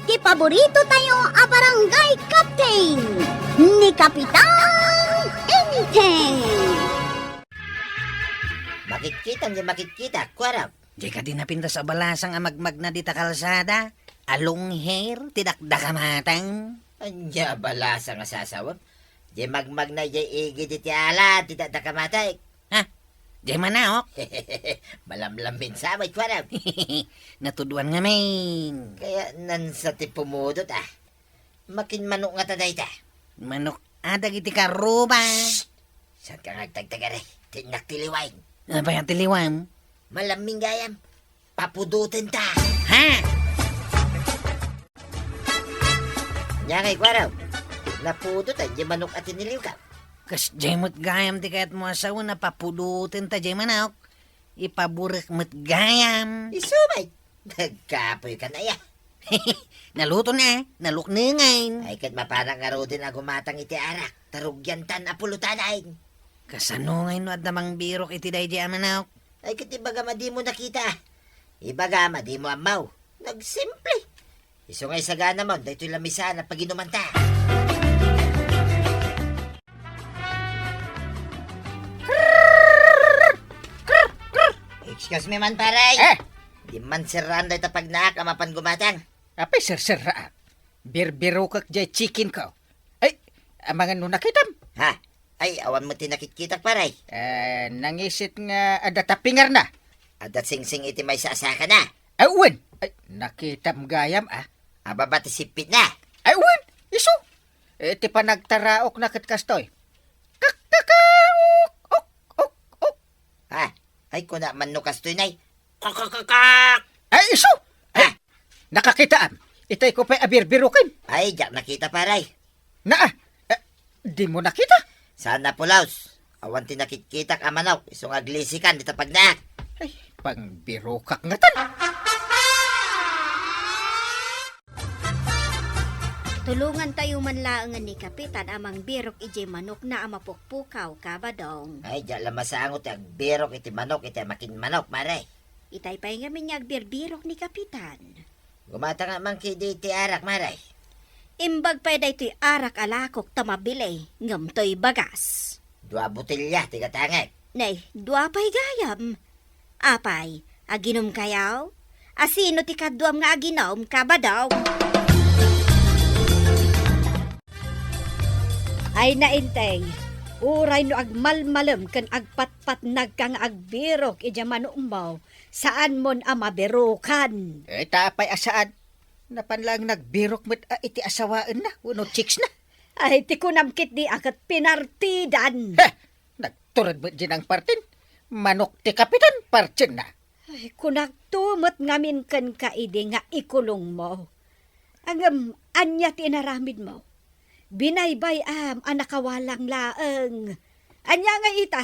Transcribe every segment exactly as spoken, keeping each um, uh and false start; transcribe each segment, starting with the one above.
Ti paborito tayo a barangay captain, ni Kapitan Enteng. Makitkitam ti makitkita, kuarap. Di kadi napintas a balasang a magmagna dita kalsada? A long hair ti dakdakamatang? Ania a balasang a sasawem? Di magmagna idiay igid iti ala ti dakdakamatang. Ha? Diay manaok? Malamlamin sa may kuarap. Natuduan ngamin. Kaya nansa ti pumudot, ah. Makin manok nga ta dayta. Manok a dagiti karuba. Shh! Saan ka nga agtagtagari? Tinnak ti liwang. Apay a ti liwam? Malaming gayam. Papudoten ta. Ha? Nya ngay kuarap. Napudot ay di manok a tiniliw ka. Kas jay met gayam ti kayat mo a sawen a papudoten ta jay manok. Ipaburek met gayam. Isu met. Nagkapoy ka na ya. Naluto na, naluknengan. Ay, ket mapanak ngaruden a gumatang iti arak, ta rugiantan a pulutanay. Kasano ngay no adda mangbirok iti daydi a manok? Ay, ket ibagam a dimo nakita. Ibagam a dimo ammaw. Nagsimple. Isu nga isagana mon, daytoy lamisan a paginumanta. Excuse me man, pare. Eh? Di man serraan dayta pagnaak a mapan gumatang. Apay serserraak? Birbirokek jay chicken ko. Ay, amangan no nakitam? Ha? Ay, awan met ti nakitkitak, pare. Eh, nangisit nga adda tapingarna. Adda singsing iti maysa a sakana. Ay, wen. Ay, nakitam gayam, ah. Ababa ti sippitna. Ay, wen. Isu. Eh, ti panagtaraokna ket kastoy. Kak, kak, kak, ok, ok, ok, ok. Ha? Ay, kuna man no kastoy, nay. Kakakakak! Ay, isu! Ay, ah! Nakakitaam. Itay ko pay a birbiroken. Ay, diak nakita, paray. Naa, eh, di mo nakita? Saan a pulaws? Awan ti nakitkitak a manok, isu nga aglisikan dita pagnaak. Ay, pangbirokak ngatan. Tulongantayo man laengen ni Kapitan a mangbirok idiay manokna a mapukpukaw, Kabadong. Ay, diak la masango ti agbirok iti manok iti amakin manok, mare. Itay pay ngamin nga agbirbirok ni Kapitan. Gumatang man kadi iti arak, mare. Imbag pay daytoy arak a lakok ta mabili, ngem toy bagas. Dua botelya ti gatangek. Nay, dua pay gayam. Apay, aginumkayo? Asino ti kaduam nga aginum, Kabadong? Ay, Nainteng, uray no agmalmalem ken agpatpatnagka nga agbirok idiay manokmo, saanmon a mabirokan. Eh, ta apay a saan? Napan laeng nagbirok met a iti asawaenna wenno chicksna. Ay, ti kunam ketdi a ket pinartidan. Heh! Nagtured met diay nangpartin. Manok ti kapitan, partienna. Ay, kunakto met ngamin kenka idi nga ikulongmo. Ngem, ania ti inaramidmo? Binaybay-am a nakawalang laeng. Ania ngay ita?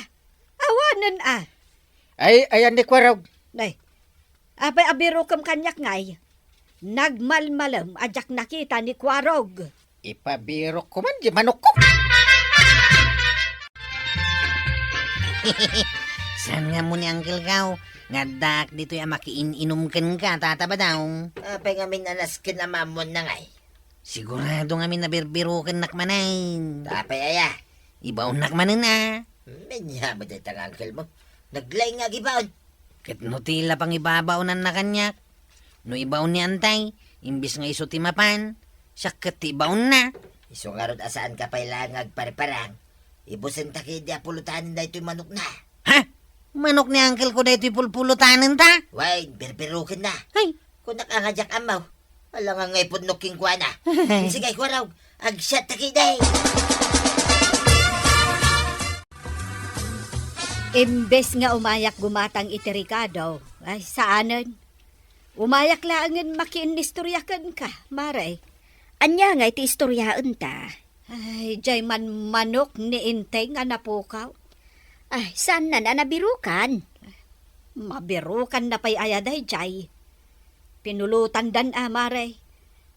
Awanen a. Ay, ayan ni Kuarog. Nay, apay a birokem kaniak ngay? Nagmalmalem a diak nakita ni Kuarog. Ipabirok ko man di manokko. Saan nga mo ni Uncle Gaw? Nga addaak ditoy a makiin-inum kenka, Tata Badong. Apay ngamin a nasken a maammuanna ngay? Sigurado ngamin a birbirokennak manen. Apay aya? Ibaonnak manen a. Ania met dayta nga uncle mo? Naglaing nga agibaon. Ket no ti la pangibabaonanna kaniak? No ibaon ni Antay, imbes nga isu ti mapan, siak ket ti ibaonna. Isu ngarud a saanka pay laeng nga agparparang, ibusenta ketdi a pulotanen daytoy manokna. Ha? Manok ni uncle ko daytoy pulpulotanen ta? Wen, birbirokenna. Ay. Kunak a nga diak ammo. Alangan nga ipudnok kenkuana. Sige, Kuarog, agsiatta ketdi. Imbes nga umayak gumatang iti rekado, ay, saanen. Umayak laengen makiinnistorya kenka, Mare. Ania ngay ti istoryaenta? Ay, diay manmanok ni Inteng a napukaw. Ay, saanna a nabirokan? Mabirokanna pay aya daydiay? Pinulotandan a, Mare.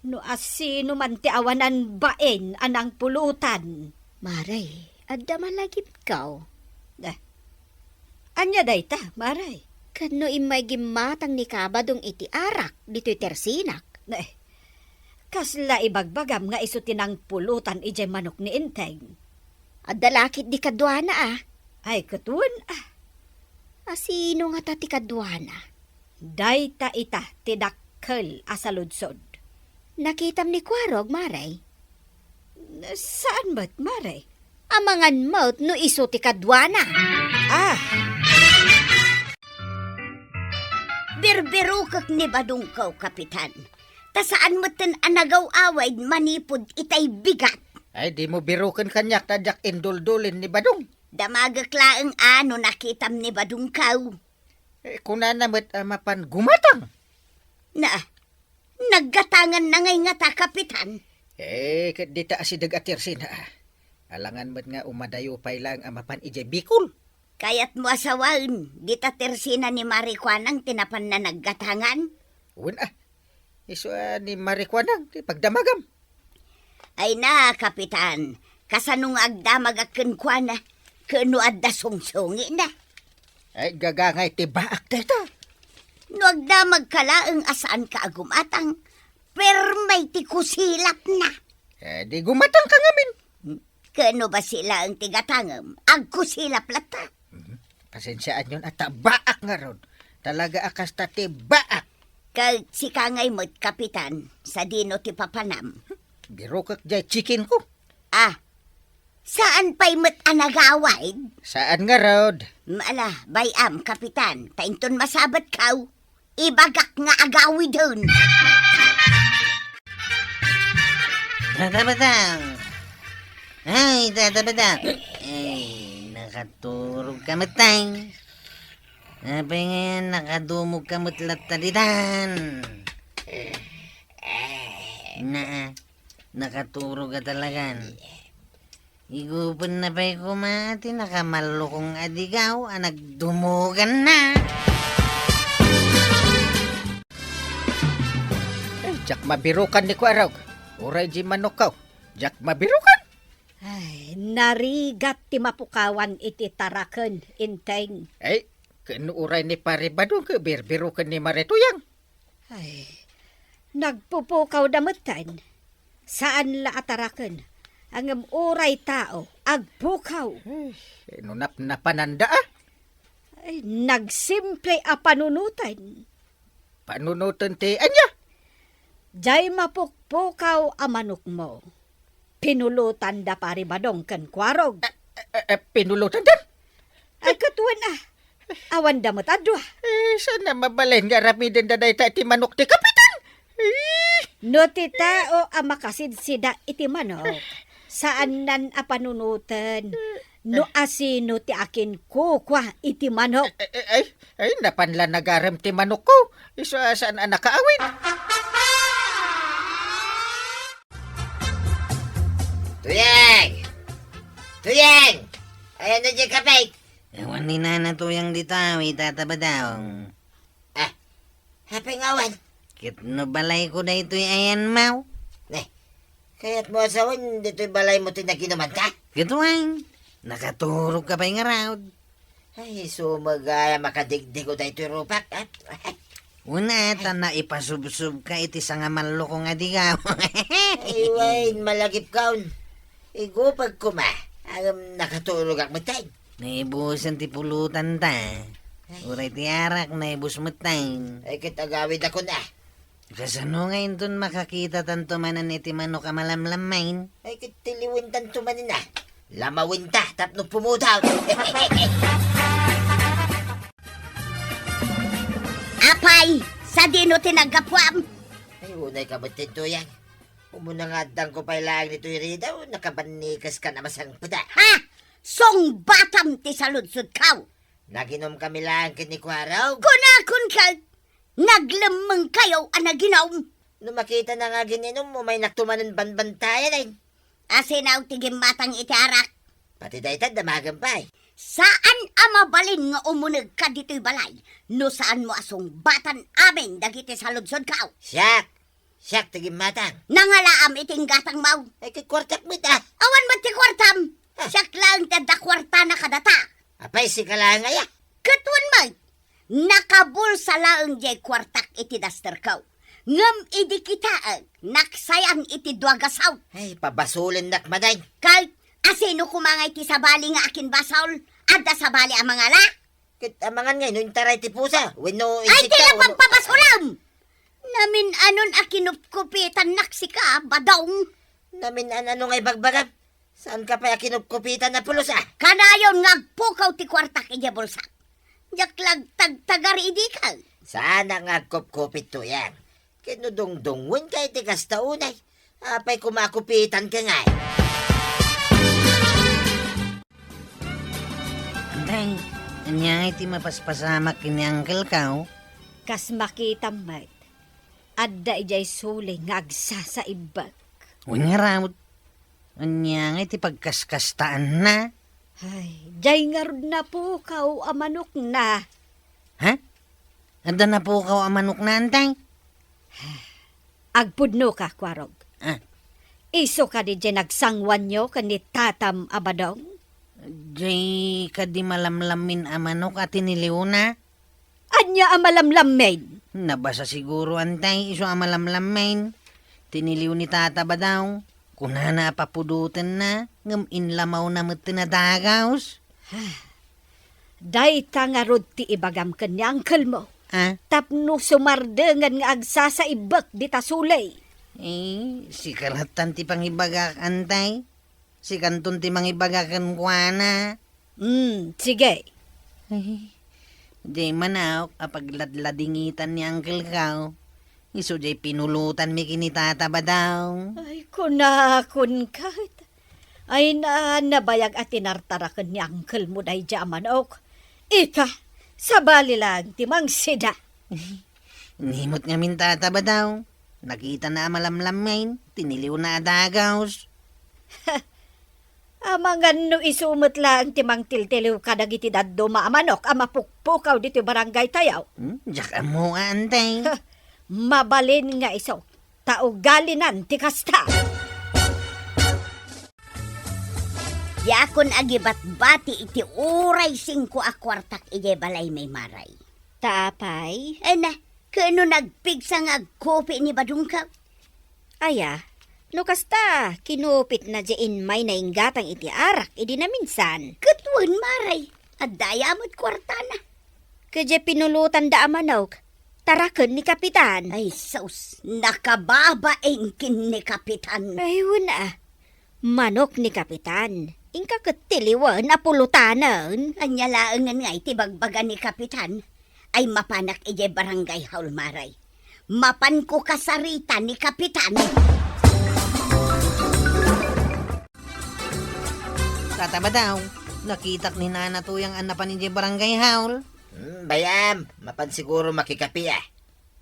No asino man ti awanan bain a nangpulotan. Mare, adda malagipkaw. Eh, ania dayta, Mare? Ket no immay gimmatang ni Kabadong iti arak ditoy tersinak? Eh, Kasla ibagbagam nga isu ti nangpulotan idiay manok ni Enteng? Adda la ketdi kaduana, a. Ay, ket wen, a. A, sino ngata ti kaduana? Dayta ita ti dakkel a saludsod. Nakitam ni Kuarog, Mare? Saan met, Mare? Amangan met no isu ti kaduana. Ah! Birbirokek ni Badongko, Kapitan. Ta saan metten a nagaw-awid manipud itay bigat. Ay, dimo biroken kaniak ta diak induldulin ni Badong. Damagek laeng a no nakitam ni Badongko. Eh, kunana met a mapan gumatang. Na, naggatanganna ngay ngata, Kapitan? Eh, ket dita asideg a tersina, a. Alangan met nga umadayo pay laeng a mapan idiay Bicol. Kayatmo a sawaen, dita tersina ni Mare Kuanang ti napanna naggatangan? Wen, a. Isu a ni Mare Kuanang ti pagdamagam. Ay na, Kapitan, kasano nga agdamagak kenkuana, ken no adda sungsungina? Ay, gagangay ti baak dayta. No agdamagka laeng a saanka a gumatang, permay ti kusilapna. Eh, di gumatangka ngamin. Ken no bassit laeng ti gatangem, agkusilap latta. Mhm. Pasensiaanyon a ta baak ngarud. Talaga a kasta ti baak. Ket sika ngay met, Kapitan, sadino ti papanam? Birokek diay chicken ko. Ah, saan pay met a nagawid? Saan ngarud? Ala, bay-am, Kapitan, ta inton masabetkaw, ibagak nga agawiden. Tata Badong! Ay, Tata Badong! Ay, nakaturogka met, tay. Apay ngay a nakadumogka met latta ditan? Naa, nakaturogka talagan. Igupenna pay koma ti nakamallukong a digaw a nagdumoganna. Ay, diak mabirokan ni Kuarog. Uray di manokko. Diak mabirokan. Ay, narigat ti mapukawan iti taraken, Enteng. Ay, ken uray ni Pare Badong ket birbiroken ni Mare Tuyang. Ay, nagpupukawda metten. Saan la a taraken, ngem uray tao, agpukaw. Ay, no napnapananda, a? Ay, nagsimple a panunoten. Panunoten ti ania? Diay mapukpukaw a manokmo. Pinulotan da Pare Badong ken Kuarog. Eh, eh, eh, pinulotan da? Ay, ket wen, a. Awan da met a dua. Eh, saan a mabalin nga aramiden da dayta iti manok ti kapitan? Eh! No ti tao a makasidsida iti manok, saannan a panunoten no asino ti akinkukua iti manok. Eh, eh, ay, ay, napan la nagarem ti manokko. Isu a saan a nakaawid. Tuyeng! Tuyeng! Ayan na dyan, kapit! Awan ni Nana Tuyang dita, wi, Tata Badong. Ah, apay nga awan? Ket no balayko daytoy ayan, maw? Ne, kayatmo a sawen, ditoy balaymo ti naginumanka? Ket wen, nakaturogka pay ngarud. Ay, sumagay a makadigdigo daytoy rupak, a. Una, ta naipasubsobka iti sangamallukong a digaw. Ay, wen, malagipkon. Igupag koma, ngem nakaturogak metten. Naibusen ti pulotanta. Ay. Uray ti arak, naibus metten. Ay, ket agawidakon, a. Kasano nga inton makakitatanto manen iti manok a malamlammain? Ay, ket tiliwentanto manen, a. Lamawenta tapno pumudaw. Apay, sadino ti naggapuam? Ay, unay ka met, Tuyang. Umuna nga addangko pay laeng ditoy ridaw, nakabannikaskan a masangpet, a. Ha? Sungbatam ti saludsodko. Naginumkami laeng ken ni Kuarog. Kunakon ket, naglemmengkayo a naginum. No makitana nga agin-inum, umaynakto manen banbantayan, ay. Asinaw ti gimmatang iti arak? Pati dayta, damagen pay. Saan a mabalin nga umunegka ditoy balay no saanmo a sungbatan amin dagiti saludsodko. Siak, siak ti gimmatang. Nangalaam iti inggatangmo. Ay, ket kuartak met, a. Awan met ti kuartam. Ah. Siak laeng ti adda kuartana kadata. Apay, sika laeng aya? Ket wen met, nakabulsa laeng diay kuartak iti dasterko. Ngem idi kitaek, naksayan iti dua gasaw. Ay, pabasolennak manen. Ket asino koma ngay ti sabali nga akinbasol? Adda sabali a mangala? Ket amangan ngay no intaray ti pusa, wenno Ay, insekto, ti wenno napagpabasolam! Namin-anon a kinupkupitannak sika, Badong. Namin-ano ngay bagbagam? Saanka pay a kinupkupitan a pulos, a? Kanayon nga agpukaw ti kuartak idiay bulsak. Diak lagtagtagar idi ka. Saanak nga agkupkupit, Tuyang. Ket no dungdungngoenka iti kasta unay, apay koma a kupitanka ngay? Antay, ania ngay ti mapaspasamak ken ni Uncle Kao? Kas makitam met, adda idiay suli nga agsasaibbek. Wen ngarud, ania ngay ti pagkaskastaanna? Ay, diay ngarud napukaw a manokna. Ha? Adda napukaw a manokna, Antay? Agpudnoka, Kuarog. Ah. Isu kadi diay nagsanguanyo ken ni tatam a Badong? Diay kadi malamlammin a manok a tiniliwna? Ania a malamlammin? Nabasa siguro, Antay, isu a malamlammin. Tiniliw ni Tata Badong. Kunana a papudotenna, ngem inlamawna metten a dagaws. Dayta ngarud ti ibagam ken ni uncle mo. Ah? Tapno sumardengen nga agsasaibbek dita suli. Eh, sika lattan ti pangibagak, Antay. Sikanton ti mangibaga kenkuana. Hmm, sige. Ay, diay manok a pagladladingitan ni Uncle Kao. Isu diay pinulotanmi ken ni Tata Badong. Ay, kunakon ket. Ay na, nabayag a tinartaraken ni uncle mo daydiay a manok. Ika, sabali laeng ti mangsida. Nimut ngamin, Tata Badong. Nakitana a malamlammin, tiniliwna a dagaws. Amangan no isu met laeng ti mangtiltiliw kadagiti dadduma a manok a mapukpukaw ditoy barangay tayo. Hmm, diak ammo, Antay. Mabalin nga isu, ta ugalinan ti kasta. Diakon agibatbati iti uray singko a kuartak idiay balaymi, Maray. Ta apay? Ay na, ken no nagpigsa nga agkupi ni Badongko? Aya, no kasta, kinupitna diay immay nainggatang iti arak idi naminsan. Ket wen, Maray, adda aya met kuartana. Ket diay pinulotanda a manok, taraken ni Kapitan. Ay sus, nakababain ken ni Kapitan. Ay, wen a. Manok ni Kapitan. Inka ket tiliwen a pulotanen. Ania laengen ngay ti bagbaga ni Kapitan? Ay mapanak idiay barangay hall, Maray. Mapanko kasarita ni Kapitan. Tata Badong, nakitak ni Nana Tuyang a napan idiay barangay hall. Hmm, bay-am, mapan siguro makikape, a.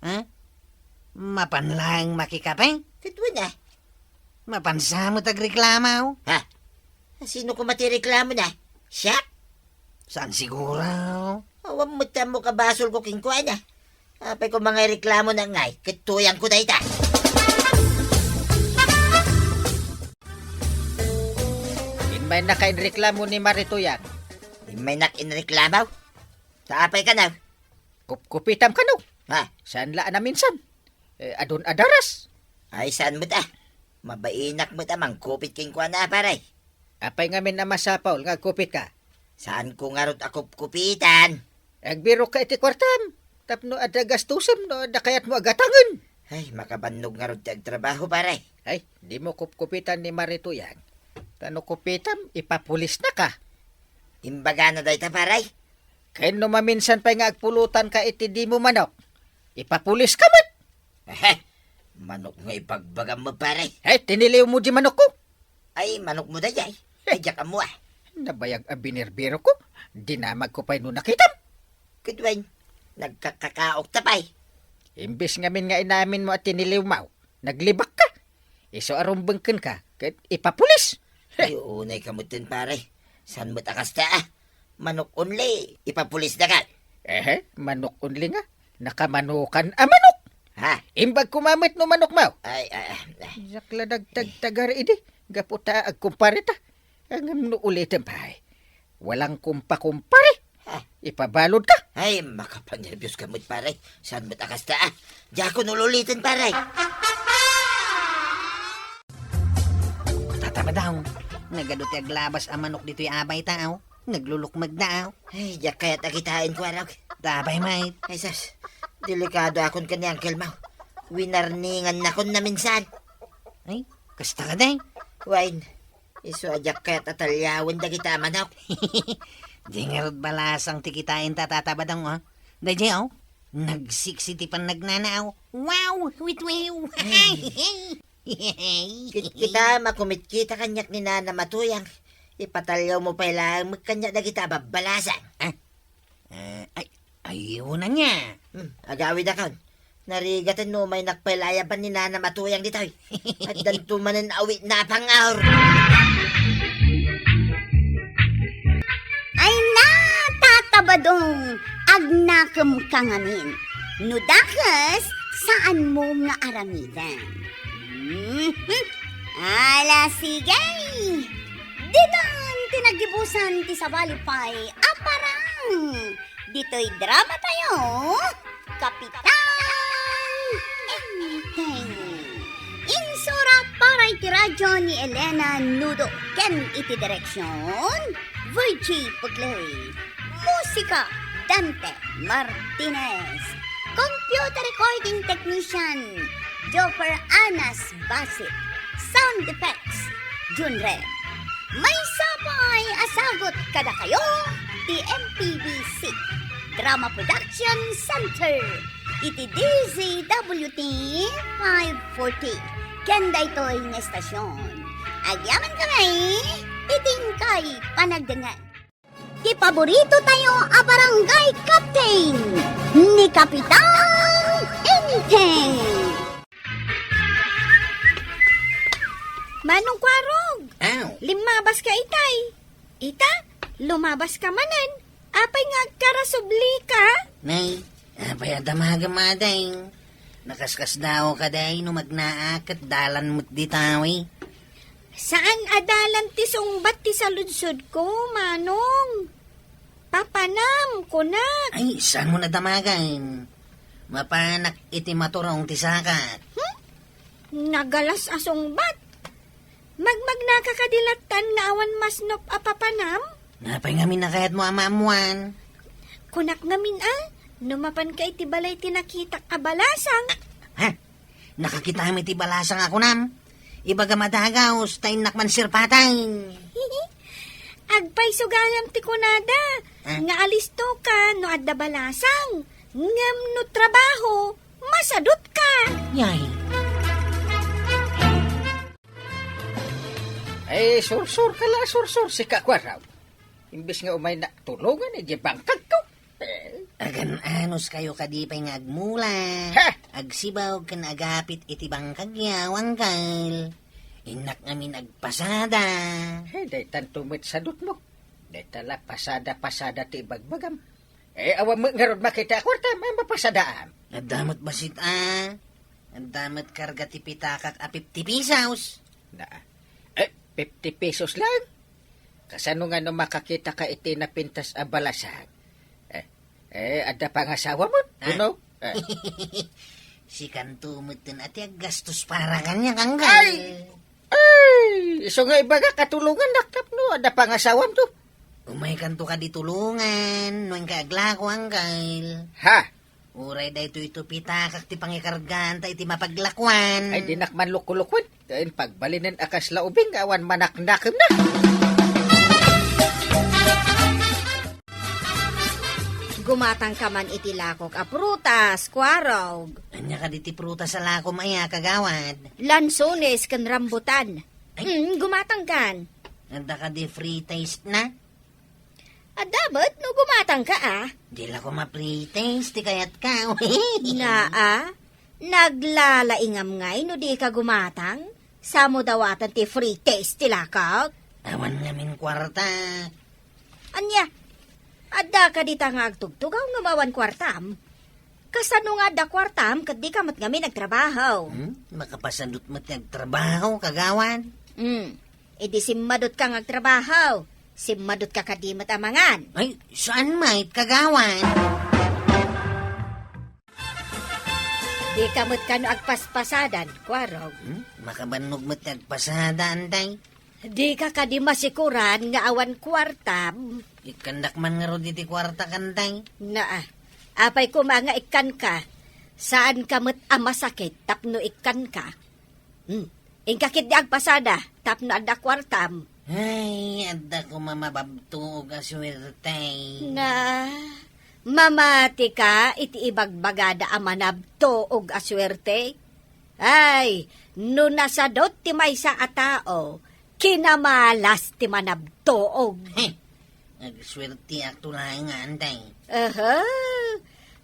Ha? Mapan laeng makikape? Ket wen a. Mapan sa met agreklamo? Ha? Sino koma ti reklamona? Siak? Saan siguro? Awan met ti ammok a basolko kenkuana. Apay koma nga ireklamonak ngay, ket Tuyangko dayta. Immaynaka inreklamo ni Mari Tuyang. Immaynak inreklamo? Ta apay kano? Kupkupitam kano? Ha? Saan la a naminsan? Eh, adun a daras. Ay, saan met a? Mabainak met a mangkupit kenkuana, Paray. Apay ngamin a masapul nga agkupitka? Saanko ngarud a kupkupitan. Agbirokka iti kuartam, tapno adda gastusem no adda kayatmo a gatangen. Ay, makabannog ngarud ti agtrabaho, Paray. Ay, dimo kupkupitan ni Mari Tuyang. Ta no kupitam, ipapulisnaka. Imbagana dayta, Paray? Ken no maminsan pay nga agpulotanka iti dimo manok, ipapuliska met. Ehe, manok nga ibagbagam met, Paray. Ay, tiniliwmo diay manokko. Ay, manokmo daydiay. Ay, diak ammo a. Nabayag a binirbirokko, dinamagko pay no nakitam. Ket wen, nagkakakaokta pay. Imbes ngamin nga inaminmo a tiniliwmo, naglibakka. Isu a rumbeng kenka, ket ipapulis. Ay, unayka metten, Paray. Saan met a kasta a? Manok only, ipapulisnaka. Ehe, manok only nga. Nakamanukan a manok. Ha? Imbag koma met no manokmo. Ay, ay, ay, ay. Diak la nagtagtagar idi, gapu ta agkumpare ta. Ngem no ulitem pay, walang kumpa-kumpare. Ah, ipabaludka? Ay, makapanerbios ka met, pare. Saan met a kasta, ah? Diakon ululiten, pare. Tata Badong, nagadu ti aglabas a manok ditoy abay ta, aw. Naglulukmagda, aw. Ay, diak kayat a kitaen, Kuarog. Apay met? Ay, sus. Delikadoakon ken ni Uncle Mau. Winarningannakon naminsan. Ay, kasta kadi? Wen, isu a diak kayat a taliawen dagita a manok. Di ngarud balasang ti kitaenta, Tata Badong, oh. Daydiay, oh. Nagsiksi ti pannagnana, oh. Wow! Witwiw! Ay. Kit-, kita, makumitkita kaniak ni Nana Matuyang. Ipataliawmo pay laeng met kaniak dagita a babbalasang. Ah? Eh, ay, ayuna niya. Hmm, agawidakon. Narigaten no umaynak pay la ayaban ni Nana Matuyang ditoy. Addanto manen awitna a pang-aur. Ay na, Tata Badong, agnakem ka ngamin. No dakes, saanmo nga aramiden. Mhm. Ala, sige. Ditan ti naggibusan ti sabali pay a parang. Ditoy drama tayo, Kapitan Enteng. Insurat para iti radyo ni Elena Nudo ken iti direksyon, Virgie Pugley. Musika, Dante Martinez. Computer recording technician, Joffer Anas Basit. Sound effects, Junre. Maysa pay a sagut kadakayo ti M P B C Drama Production Center iti D Z W T five forty ken daytoy nga estasion. Agyaman kami iti inkay panagdengngeg. Ti paborito tayo a barangay captain ni Kapitan Enteng. Manong Kuarog, aw, limmabas ka itay. Ita, lumabas ka manen. Apay nga agkarasubli ka? Nay, apay a damagem, ading? Nakaskasdaaw ka, day, no magnaak ket dalan met ditawi. Saan a dalan ti sungbat ti saludsodko, Manong? Papanam, kunak. Ay, saan mo nadamagan? Mapanak iti maturong ti sakat. Hmm? Nagalas a sungbat. Magmagnaka kadi lattan nga awan masnop a papanam? Napay ngamin a kayatmo a maammuan? Kunak ngamin a, no mapanka iti balay ti nakitak a balasang. Ha? Nakakitam iti balasang a kunam? Ibagam a dagaus, ta innak man sirpatan. Agpayso gayam ti kunada, ah, nga alisto ka no adda balasang, ngem no trabaho, masadut ka. Yay. Ay, sursur ka la, sursur, sika, Kuarog. Imbes nga umaynak tulongan, idiay bangkagko. Eh. Agan-anos kayo kadi pay nga agmula. Ha? Agsibaw ken agapit iti bangkagyo, Angkel. Innak ngamin agpasada. He, daytanto met sadutmo. Dayta la pasada-pasada ti ibagbagam. Eh, awan met ngarud makita a kuartam a mapasadaam. Adda met bassit a. Adda met karga ti pitakak a fifty pesos. Na, eh, fifty pesos lang? Kasano nga no makakita ka iti napintas a balasang? Eh, eh, adda pangasawa mo? Ah? Kuno? Eh. Sikanto met ti aggastos para kaniak, Angkel. Ay! Ay, isu nga ibaga katulongannak tapno adda pangasawam to. Umaykanto kadi tulongan, no inka aglako, Angkel. Ha? Uray daytoy iti pitakak ti pangikargaanta iti mapaglakuan. Ay, dinak man lukulukuen. Ken pagbalinen a kasla ubing nga awan manaknakemna. Gumatang ka man iti lakok a prutas, Kuarog. Ania kadi ti prutas a lakom aya, kagawad? Lansones ken rambutan. Ay. Mm, gumatang kan. Adda kadi free taste na? Adda met no gumatang ka, a. Di la ko ma-free taste ti kayat ka. Naa, naglalaingam ngay no di ka gumatang? Samo dawatan ti free taste ti lakok? Awan ngamin kuarta. Ania? Adda ka dita nga agtugtugaw nga awan kuartam? Kasano nga adda kuartam ket di ka met ngamin agtrabaho? Hmm? Makapasadut met nga agtrabaho, kagawad? Hmm. Idi simmadut ka nga agtrabaho. Simmadutka kadi met a mangan? Ay, saan met, kagawad? Dika met kano agpaspasadan, Kuarog? Hmm? Makabannog met ti agpasada, Antay. Dika kadi masikuran nga awan kuartam? Ikkandak man ngarud iti kuarta, Antay. Naa, apay koma nga ikkanka? Saanka met a masakit tapno ikkanka? Hmm. Inka ketdi agpasada tapno adda kuartam. Ay, adda koma mababtuog a suerte. Na, mamatika iti ibagbagada a manabtuog a suerte? Ay, no nasadut ti maysa a tao, kinamalas ti manabtuog. Heh, agsuerteakto laeng, Antay. Aha.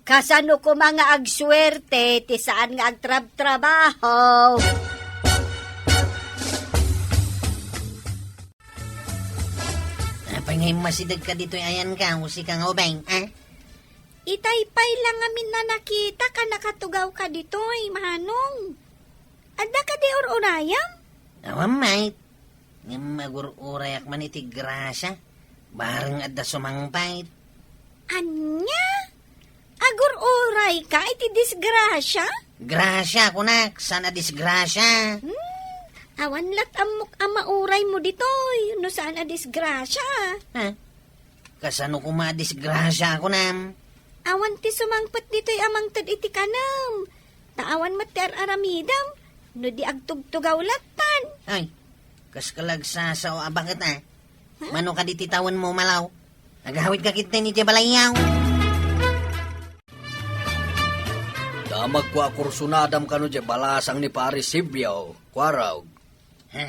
Kasano koma nga agsuerte ti saan nga agtrabtrabaho? Apay nga immasidegka ditoy ayanka, o sika nga ubing, a? Itay pay la ngamin a nakitak a nakatugawka ditoy, Manong. Adda kadi ur-urayam? Awan met. Ngem agur-urayak man iti grasya. Bareng adda sumangpet. Ania? Agur-urayka iti disgrasya? Grasya, kunak, saan a disgrasya. Hmm, awan lat ammok a mauraymo ditoy, no saan a disgrasya. Ha? Kasano koma a disgrasya, kunam? Awan ti sumangpet ditoy a mangted iti kanem. Ta awan met ti ar-aramidem no di agtugtugaw lattan. Ay, kaska la agsasao a baket, a. Ha? Mano kadi ti tawenmo, Malaw? Agawidka ketdin idiay balayyo. Damagko a kursunadam kano diay balasang ni Pare Sibio, Kuarog. Ha?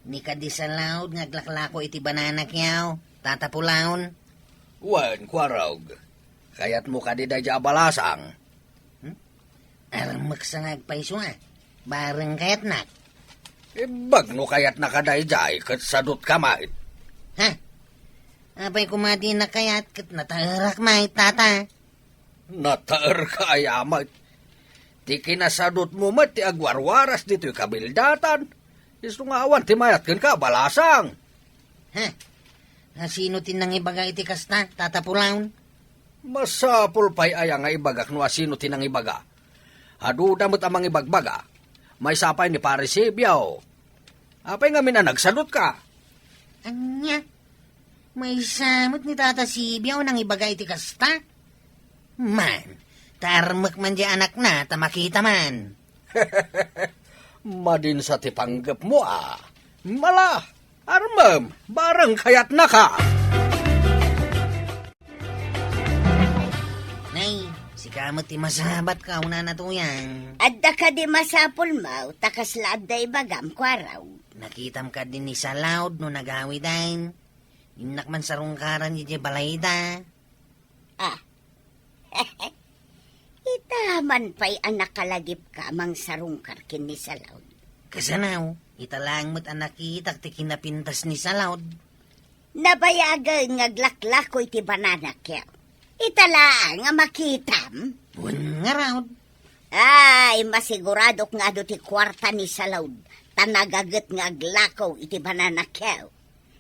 Ni kadi Salaud nga aglaklako iti banana kyaw, Tata Pulaon? Wen, Kuarog. Kayatmo kadi daydiay a balasang? Hmm? Armeksa nga agpayso a. Bareng kayatnak. Imbag no kayatnaka daydiay ket sadutka met. Ha? Apay koma ti innak kayat ket nataerak met, Tata. Nataerka aya met. Ti kinasadutmo met ti agwarwaras ditoy kabildatan. Isu nga awan ti mayat kenka a balasang. Heh. Asino ti nangibaga iti kasta, Tata Pulaon? Masapul pay aya nga ibagak no asino ti nangibaga? Aduda met a mangibagbaga. Maysa pay ni Pare Sibio. Apay ngamin a nagsadutka? Ania? Maysa met ni Tata Sibio a nangibaga iti kasta? Man, ta armek man diay anakna ta makita man. Madinsa ti panggepmo a. Mala, armem, bareng kayatnaka. Nay, sika met ti masabat kaunana, Tuyang. Adda kadi masapulmo ta kasla adda ibagam, Kuarog? Nakitam kadi ni Salaud no nagawiden? Innak man sarungkaran idiay balayda. Ah. Ita man pay a nakalagipka a mangsarungkar ken ni Salaud. Kasano, ita laeng met a nakitak ti kinapintas ni Salaud. Nabayagen nga aglaklako iti banana kyaw. Ita laeng a makitam? Wen ngarud. Ay, masiguradok nga adu ti kuarta ni Salaud, ta nagaget nga aglako iti banana kyaw.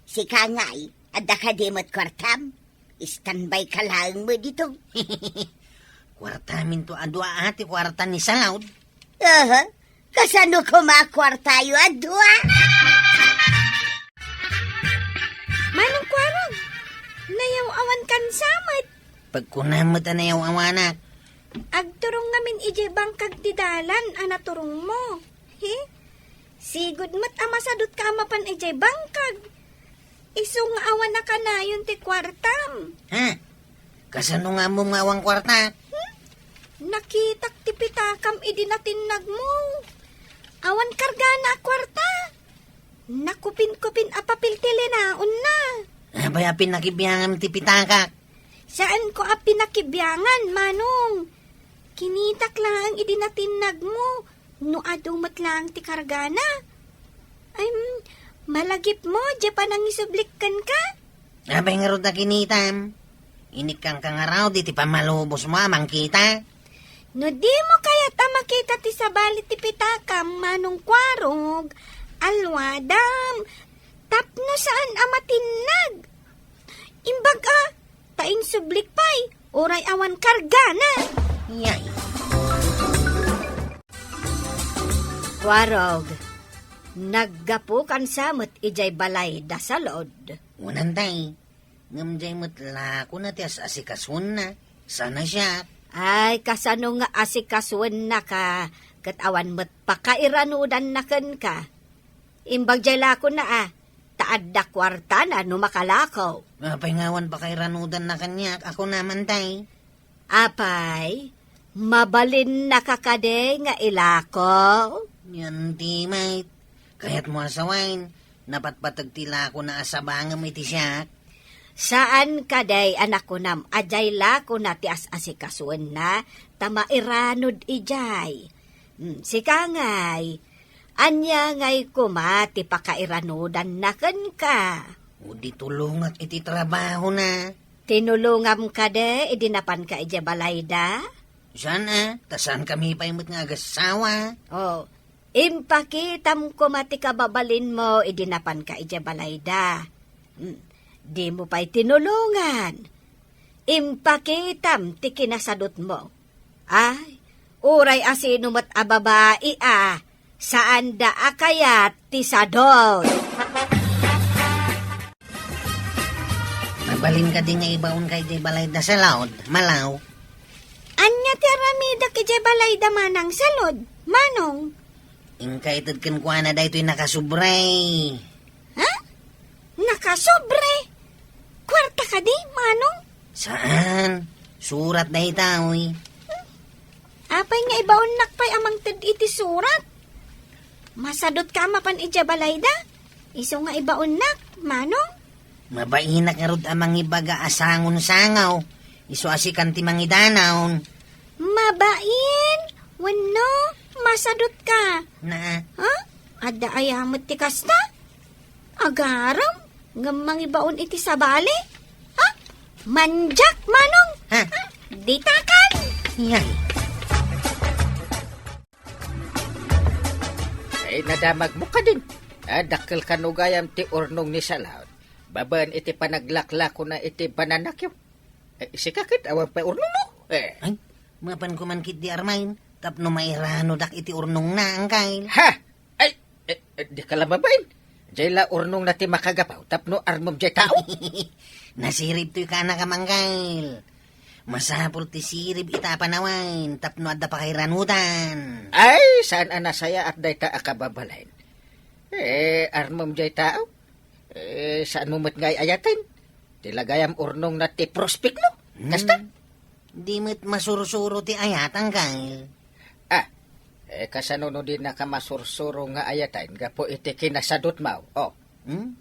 Sika ngay, adda kadi met kuartam? Standby ka laeng met ditoy. Kuartaminto a dua a ti kuarta ni Salaud. Aha, kasano koma a kuartayo a dua? Manong Kuarog, nayaw-awankan sa met. Pagkunam met a nayaw-awanak. Agturong ngamin idiay bangkag ti dalan a naturongmo. He? Sigud met a masadutka a mapan idiay bangkag. Isu nga awan a kanayon ti kuartam. Ha? Kasano nga ammom nga awan kuarta? Hmm? Nakitak ti pitakam idi natinnagmo. Awan kargana a kuarta. Nakupinkupin a papel ti linaonna. Apay a pinakibiangam ti pitakak? Saanko a pinakibiangan, Manong. Kinitak laeng idi natinnagmo, no adu met laeng ti kargana. Ay, mm, malagipmo, diay panangisublik kenka? Apay ngarud a kinitam? Inikkanka ngarud iti pammalubosmo a mangkita? No dimo kayat a makita ti sabali ti pitakam, Manong Kuarog, alwadam. Tapno saan a matinnag. Imbag a, ta insublik pay, uray awan kargana. Yay. Warog, naggapukan sa met idiay balay da Salud. Unan tay, ngem diay met lakona ti as-asikasuenna, sana siak. Ay, kasano nga asikasuennaka, ket awan met pakairanudanna kenka. Imbag diay lakona a, ta adda kuartana no makalako. Apay nga awan pakairanudanna kaniak, a kunaman tay? Apay, mabalinnaka kadi nga ilako? Yan ti met. Kayatmo a sawen, napatpateg ti lakona a sabangem iti siak? Saan kadi a nakunam a diay lakona ti as-asikasuenna ta mairanud idiay? Hmm, sika ngay, ania ngay koma ti pakairanudanna kenka? O di tulongak iti trabahona. Tinulongam kadi idi napanka idiay balayda? Saan a, ta saankami pay met nga agassawa. Oh, impakitam koma ti kababalinmo idi napanka idiay balayda. Hmm, dimo pay tinulongan. Impakitam ti kinasadutmo. Ay, uray asino met a babai a, saanda a kayat ti sadut. Mabalin kadi nga ibaonka idiay balayda Salud, Malaw? Ania ti aramidek idiay balayda Manang Salud, Manong? Inka ited kenkuana daytoy nakasobre. Ha? Nakasobre? Kuarta kadi, Manong? Saan. Surat daytoy. Apay nga ibaonnak pay a mangted iti surat? Masadutka a mapan idiay balayda? Isu nga ibaonnak, Manong? Mabainak ngarud a mangibaga a sangon sangaw. Isu a sikan ti mangidanaw. Mabain? Wenno, masadutka? Na. Ha? Adda aya met ti kasta? Agarem, ngem mangibaon iti sabali? Ha? Mandiak, Manong? Ha? Ha? Ditakan! Yan. Ay, nadamagmo kadin. Ah, dakkel kano gayam ti urnong ni Salud. Babaen iti panaglaklakona iti banana cue. Eh, sika ket awan pay urnongmo? Eh. Ay, mapan ko man ketdi Armain, tapno mairanodak iti urnongna, Angkel. Ha? Ay, eh, eh, dika la mabain. Diay la urnongna ti makagapu, tapno armem diay tao. Nasirib toy kanak a Angkel. Masapul ti sirib ita a panawen, tapno adda pakairanudan. Ay, saan a nasayaat dayta a kababalin. Eh, armem diay tao? Eh, saanmo met nga ay-ayaten? Ti la gayam urnongna ti prospekmo. Hmm. Kasta? Di met masursuro ti ayat, Angkel. Ah, eh, kasano no dinaka masursuro nga ayaten gapu iti kinasadutmo? Oh. Hmm?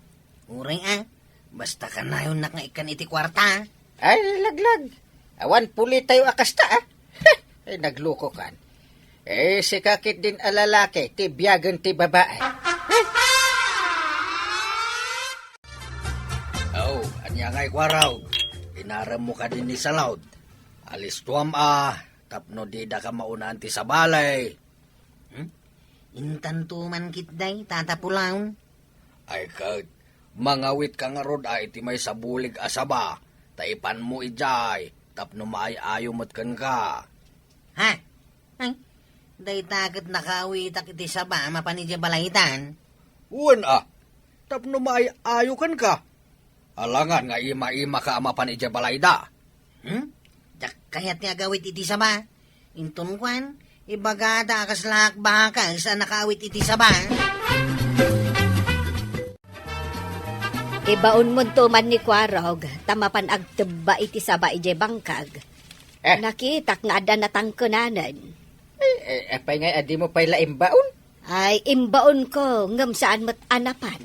Uray a, basta kanayonnak nga ikkan iti kuarta. Ay, laglag. Awan pulitayo a kasta, ah. Ay, naglukokan. Eh, sika ketdin a lalaki, ti biagen ti babai. Oh, ania ngay, Kuarog? Inaremmo kadi ni Salud. Alistuam a, tapno didaka maunaan ti sabali. Hmm? Intanto man ketdi, Tata Pulong. Ay ket, mangawitka ngarud a iti maysa bulig a saba, ta ipanmo idiay tapno maay-ayo met kenka. Ha? Ay, dayta ket nakaawitak iti saba a mapan idiay balaydan. Wen a, tapno maay-ayo kenka. Alangan nga ima-imaka a mapan idiay balayda. Hmm? Diak kayat ti agawid iti saba. Inton kuan, ibagada a kasla ak bakes a nakaawit iti saba. Ibaonmonto man ni Kuarog, ta mapan agtebba iti saba idiay bangkag. Eh. Nakitak nga adda natangkenanen. Eh, eh, apay ngay a dimo pay la imbaon? Ay, imbaonko, ngem saan met a napan.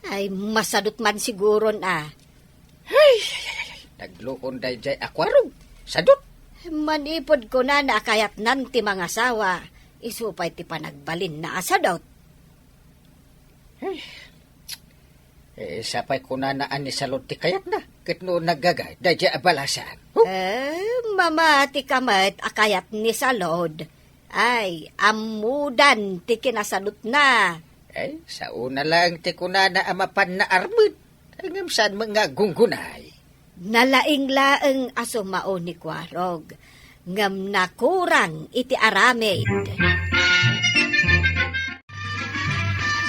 Ay, masadut man siguron a. Ay, ay, ay, ay, ay. Naglukon daydiay a Kuarog. Sadut. Manipud kunana a kayatnan ti mangasawa, isu pay ti panagbalinna a sadut. Ay. Eh, sapay kunana a ni Salud ti kayatna, ket no naggaga, daydiay a balasan. Huh? Eh, mamati ka met a kayat ni Salud. Ay, ammodan ti kinasadutna. Ay, saona laeng ti kunana a mapanna armed. Ay, ngem saan met nga aggunggunay? Nalaing laeng a sumao ni Kuarog, ngem nakurang iti aramid.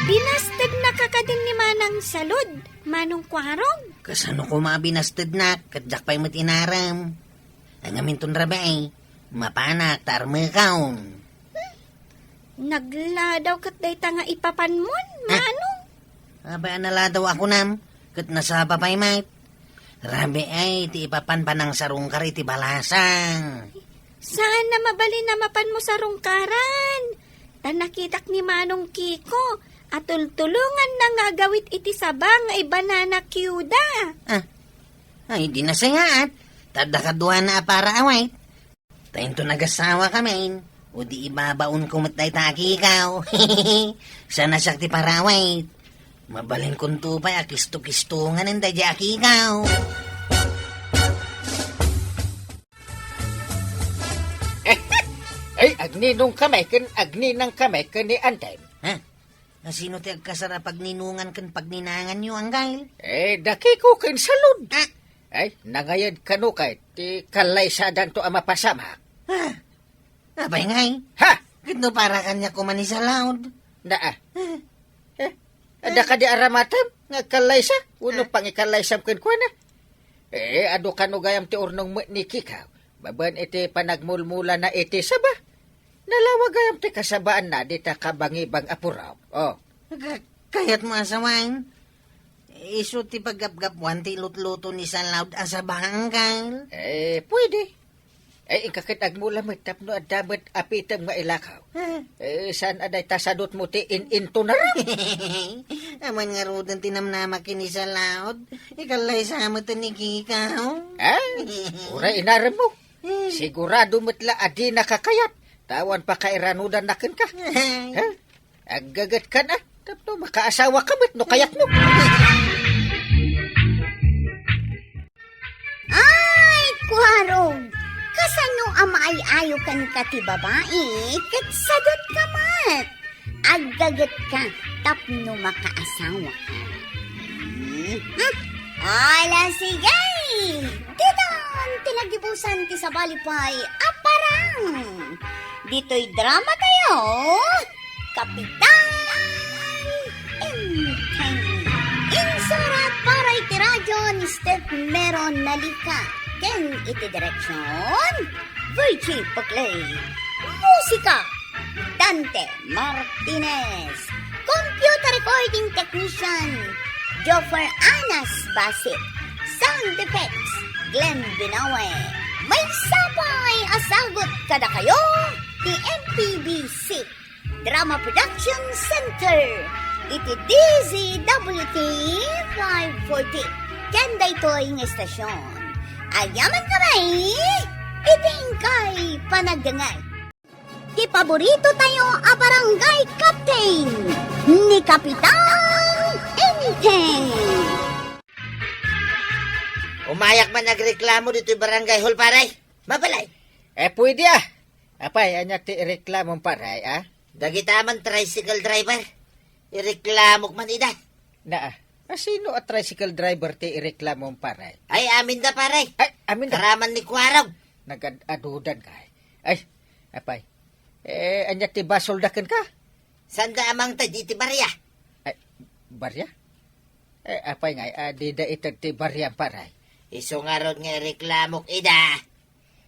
Binastednaka kadin ni Manang Salud, Manong Kuarog? Kasano koma a binastednak, ket diak pay met inarem. Ay, ngamin ton rabii, mapanak ta armekon. Nagladaw ket dayta nga ipapanmon, Ah. Manong? Apay a naladaw a kunam, ket nasapa pay met. Rabii ti ipapan panangsarungkar iti balasang. Saan a mabalin a mapanmo sarungkaran? Ta nakitak ni Manong Kiko a tultulonganna nga agawid iti saba nga i-banana cue da. Ah. Ay, di nasayaat. Ta adda kaduana a para awit. Ta inton agasawakamin, o di ibabaonko met dayta a kikaw. Saan a siak ti para awit. Mabalinkonto pay a kisto-kistonganen daydiay a kikaw. Ay, agninong kami ken agninang kami ken ni Antem. Ha? Asino ti agkasar a pagninongan ken pagninanganyo, Anggail? Eh, da Kiko ken Salud. Ah. Ay, nangayad kano kay ti kallaysadanto a mapasamak. Ah. Apay ngay? Ha? Ket no para kaniak koma ni Salud? Naa. Ah. Eh, adda kadi aramatem nga agkallaysa? Wenno Ah. pangikallaysam kenkuana? Eh, adu kano gayam ti urnong met ni Kikaw. Babaen iti panagmulmulana iti saba. Nalawag gayam ti kasabaanna dita kabangibang a purok. Oh. Ka-, kayatmo a sawen? Isu ti paggapgapuan ti lutluto ni Salud a saba, Anggail? Eh, pwede. Eh, inka ket agmula met tapno adda met apitem nga ilakaw. Eh. Eh, saan a dayta sadutmo ti in-intunaram? Aman ngaruden ti namnamak ken ni Salud, ikallaysa met ni Kikaw. Ah, uray inaremmo. Eh. Sigurado met la a dinaka kayat, ta awan pakairanudanna kenka. Ay. Ha? Aggagetkan a, tapno makaasawaka met no kayatmo. Ay, Kuarog, kasano a maay-ayo kenka ti babai, ket sadutka met? Aggagetka tapno makaasawaka. Hmm? Ala, sige! Ditan ti nagibusan ti sabali pay a parang. Ditoy drama tayo, Kapitan Enteng. Insurat para iti radio ni Steph Mero Nalica. Ken iti direksyon, Virgie Paclay. Musika, Dante Martinez. Computer recording technician, Joffer Anas Basit. Sound effects, Glenn Binawe. Maysa pay a sagut kadakayo ti M P B C Drama Production Center iti D Z W T five forty. Ken daytoy nga estasyon, agyamankami iti inkay panagdengngeg. Ti paborito tayo a barangay captain, ni Kapitan Enteng. Umayak man nagreklamo ditoy barangay hall, pare. Mabalay. Eh, pwede ah. Apay, ania ti ireklamom, pare, ah? Dagita man tricycle driver. Ireklamok man ida. Naa. Asino a tricycle driver ti ireklamom, pare? Ay, amin da, pare. Ay, amin da. Karaman ni Kuarog. Nagad-adudan ka. Ay, apay. Eh, ania ti basolda kenka? Sanda a mangted iti barya. Ay, barya? Eh, apay ngay, a, dida ited ti barya, pare? Isu ngarud nga ireklamok ida.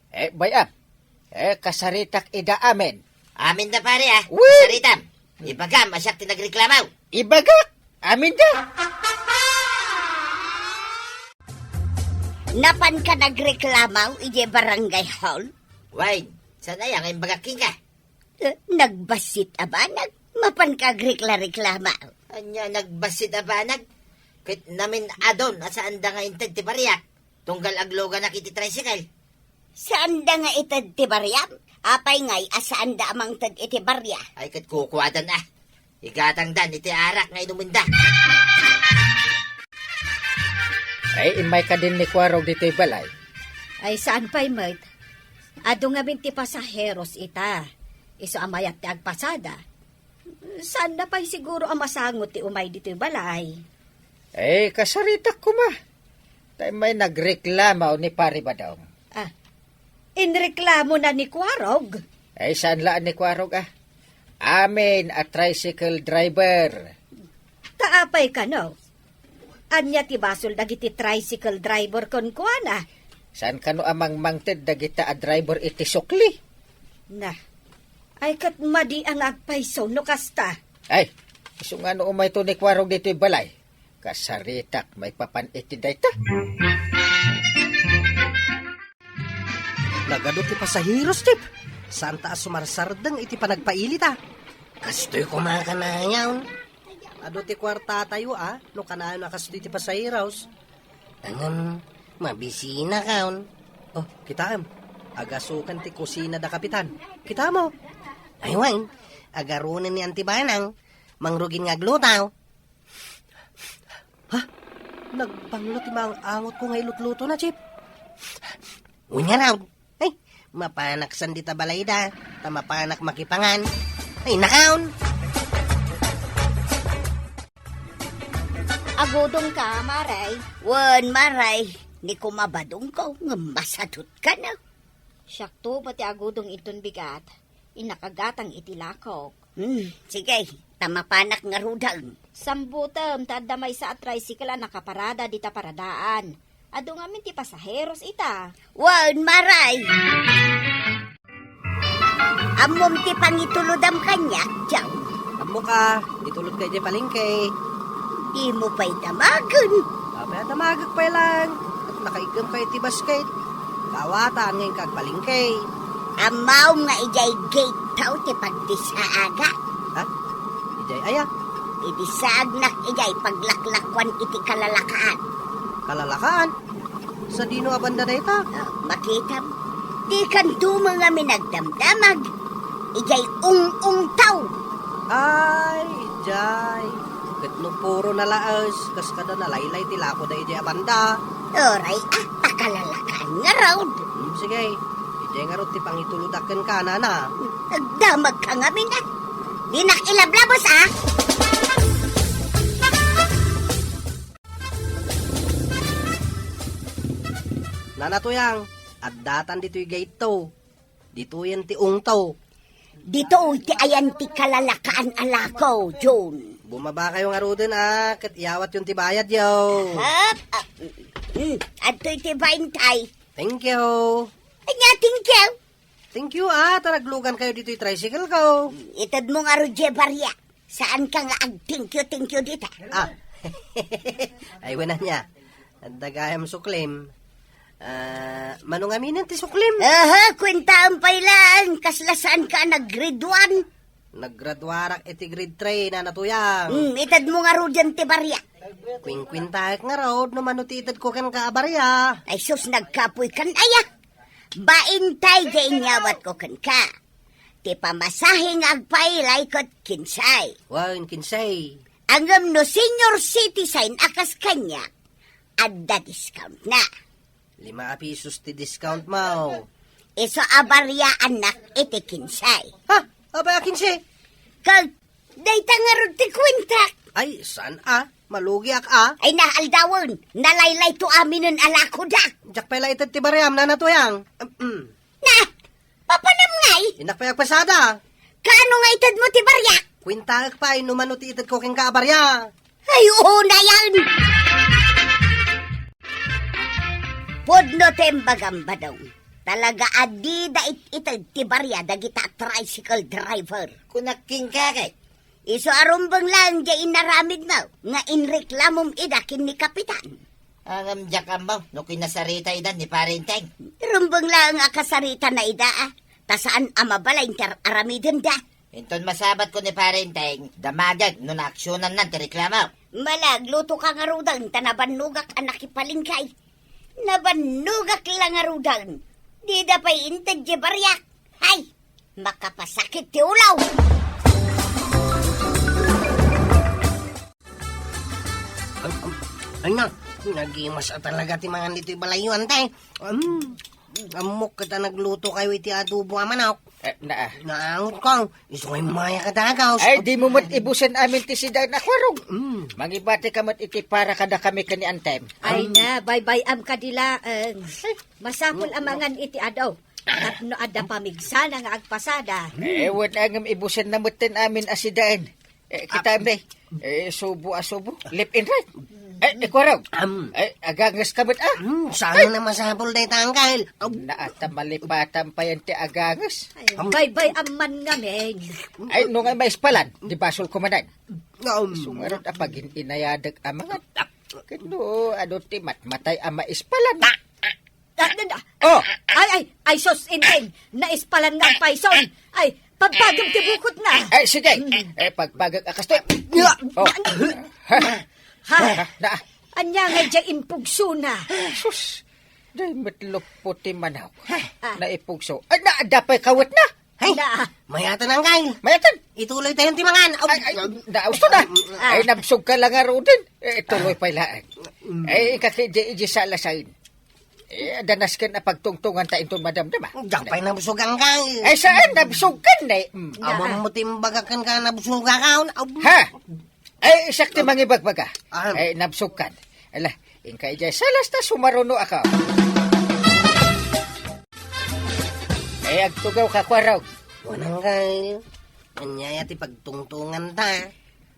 Eh, bay-am. Eh, kasaritak ida amin. Amin da, pare, ah. Wen! Kasaritam. Ibagam a siak ti nagreklamo. Ibagak! Amin da! Napanka nagreklamo idiay barangay hall? Wen, saan aya nga imbagak kenka? Eh, nagbassit a banag, mapanka agrekla-reklama. Ania nagbassit a banag? Ket namin-adon a saanda nga inted ti bariak, tunggal agluganak iti tricycle. Saanda nga ited ti bariam? Apay ngay a saanda a mangted iti baria? Ay, ket kukuadan a. Igatangdan iti arak nga inumenda. Ay, immay kadin ni Kuarog ditoy balay. Ay, saan pay met? Adu ngamin ti pasaheros ita. Isu a mayat ti agpasada. Saanna pay siguro a masango ti umay ditoy balay. Eh, kasaritak koma. Ta immay nagreklamo ni Pari Badong. Ah, inreklamona ni Kuarog? Ay, saan la ni Kuarog, ah? Amin a tricycle driver. Ta apay kano? Ania ti basol dagiti tricycle driver kenkuana? Saan kano a mangmangted dagita a driver iti sukli? Na, ay ket madi a nga agpayso no kasta. Ay, isu nga no umayto ni Kuarog ditoy balay. Kasaritak maipapan iti dayta. Nagadu ti pasaheros, Chief. Saanta a sumarsardeng iti panagpailita. Kastoy koma kanayon. Adu ti kuartatayo, a, no kanayon a kastoy ti pasaheros. Ngem, mabisinakon. Oh, kitaem. Agasukan ti kusina da Kapitan. Kitamo? Ay, wen. Agarunen ni Auntie Banang. Mangrugin nga agluto. Ha? Nagbanglo ti maang-angotko nga ilutlutona, Chief. Wen ngarud. Ay, mapanak saan dita balayda, ta mapanak makipangan. Ay, nakaon! Agudongka, Maray? Wen, Maray. Ni koma Badongko, ngem masadutka, no? Siakto pay ti agudong inton bigat. Innak agatang iti lakok. Hmm, sige, ta mapanak ngaruden. Sambutem, ta adda maysa a tricycle a nakaparada dita paradaan. Adu ngamin ti pasaheros ita. Wen, Maray! Ammom ti pangitulodam kaniak, John? Ammoka, itulodka idiay palengke. Dimo pay damagen. Apay a damagek pay laeng? Ket nakaiggemka iti basket. Kaawatan nga inka agpalengke. Ammom nga idiay gate taw ti pagdisaaga. Ha? Idiay aya? Idi saagnak idiay paglaklakuan iti kalalakaan. Kalalakaan? Sadino a banda dayta? Ah, makitam. Dikanto met ngamin agdamdamag. Idiay ung-ungtaw. Ay, idiay. Ket no puro nalaes, kas kada nalaylay ti lakoda idiay a banda. Uray, ah, ta kalalakaan ngarud. Hmm, sige. Idiay ngarud ti pangitulodak kenka, nana. Agdamagka ngamin, ah. Dinak ilablabos, ah. Nana Tuyang, addatan ditoy gate to. Ditoyen ti ungto. Ditoy ti ayan ti kalalakaan a lako, John. Bumabakayo ngaruden, a, ket iyawatyon ti bayadyo. Hap, ah, mm, adtoy ti baintay. Thank you. Ania, thank you? Thank you, a, ta naglugankayo ditoy tricycle ko. Itedmo ngarud diay barya. Saanka nga ag-thank you, thank you dita. Ah. Ay, wen ania. Adda gayam suklim. Ah, mano ngaminen ti suklim? Aha, kuentaem pay laeng, kasla saanka a nag-grade one? Naggraduarak iti grade three, Nana Tuyang. Hmm, itedmo ngaruden ti barya. Kuinkuentaek ngarud no mano ti itedko kenka a barya. Ay sus, nagkapoykan aya. Baintay diay inyawatko kenka. Ti pamasahe nga agpailay ket kinsay. Wen, kinsay. Ngem no senior citizen a kas kaniak, adda discountna. Lima a pisos ti discount mo. Isu a baryaannak iti kinsay. Ha? Apay a kinsay? Kag, dayta ngarud ti kuentak. Ay, saan a? Malugiak a? Ay, naaldawen. Nalaylayto aminen a lakoda. Diak pay la ited ti baryam, Nana Tuyang. Ahem. Na, papanam ngay? Innak pay agpasada. Kaano nga itedmo ti baryak? Kuentaek pay no mano ti itedko kenka a barya. Ay, oo na yan! Pudno ti imbagam, Badong. Talaga a dida it-ited ti barya dagita a tricycle driver. Kunak kenka ket. Isu a rumbeng laeng diay inaramidmo nga inreklamom ida ken ni Kapitan. Ngem diak ammo no kinasarita ida ni Pare Enteng. Rumbeng laeng a kasaritana ida, a, ta saan a mabalin ti ar-aramidenda. Inton masabatko ni Pare Enteng, damagek no naaksionannan ti reklamo. Malaglutoka ngaruden ta nabannogak a nakipalengke. Nabannogak la ngaruden. Dida pay inted diay baryak. Hay! Makapasakit ti ulo! Ay, ay, ay na, nagimas a talaga ti mangan ditoy balayyo, ante. Mm. Ammok ket a nagluto kayo iti adobo a manok. Eh, naa. Naangot ko. Isu nga immaya ka dagaw. Ay, dimo met ibusen amin ti sidaen a kuarog. Mm. Mangibati ka met iti para kadakami ken ni Antem. Ay na, baybay-am kadi laeng. Masapul a mangan iti adu. Tapno adda pamigsana nga agpasada. Eh, wen ngem ibusenna metten amin a sidaen. Eh, kita, ah, Nay. Eh, subo a subo. Left and right. Eh, eh, kuarog. Am. Eh, aganges ka met, ah. Hmm, sana na masapul dayta, Angkel. Am. Naata malipatan pa yan ti aganges. Ay, am, baybay-am man ngamin. Ay, no nga maispalan, di basol ko manen. Am. Sumarot a pagin-inayadek a mangan. Ket no, adu ti matmatay a maispalan. Ah, ah, ah. Oh! Ay, ay, ay, sus, Inting! Naispalan nga agpayson! Ay, pagbagem ti bukotna! Ay, sige! Mm. Eh, pagbagek a kastoy! Oh! Ha? Ha? Na. Ania nga diay impugsona? Sus! Diay met luppo ti manok. Ah. Naipugso. Ay, na, adda pay kawetna! Hay! Na. Mayatan, Angkel. Mayatan! Ituloy tayo ti mangan. Aw. Ay, ay, nausto na. Ah. Ay, nabsog ka lang nga ruden. Eh, tuloy pay laeng. Mm. Ay, kaki, di, di sa lasain. Eh, adda nasken a pagtungtungan ta inton madamdama. Diak pay nabsog, Angkel. Ay, saan? Nabsog ka na, eh. Mm. Awan mo ti imbagak ken ka nabsog ka, aw. Ha? Ay, siak ti mangibagbaga. Ah. Ay, nabsog kan. Ala, inka idiay salas ta sumaruno ako. Ay, agtugaw ka, kuarog. Wen, Angkel. Ania ti pagtungtungan ta.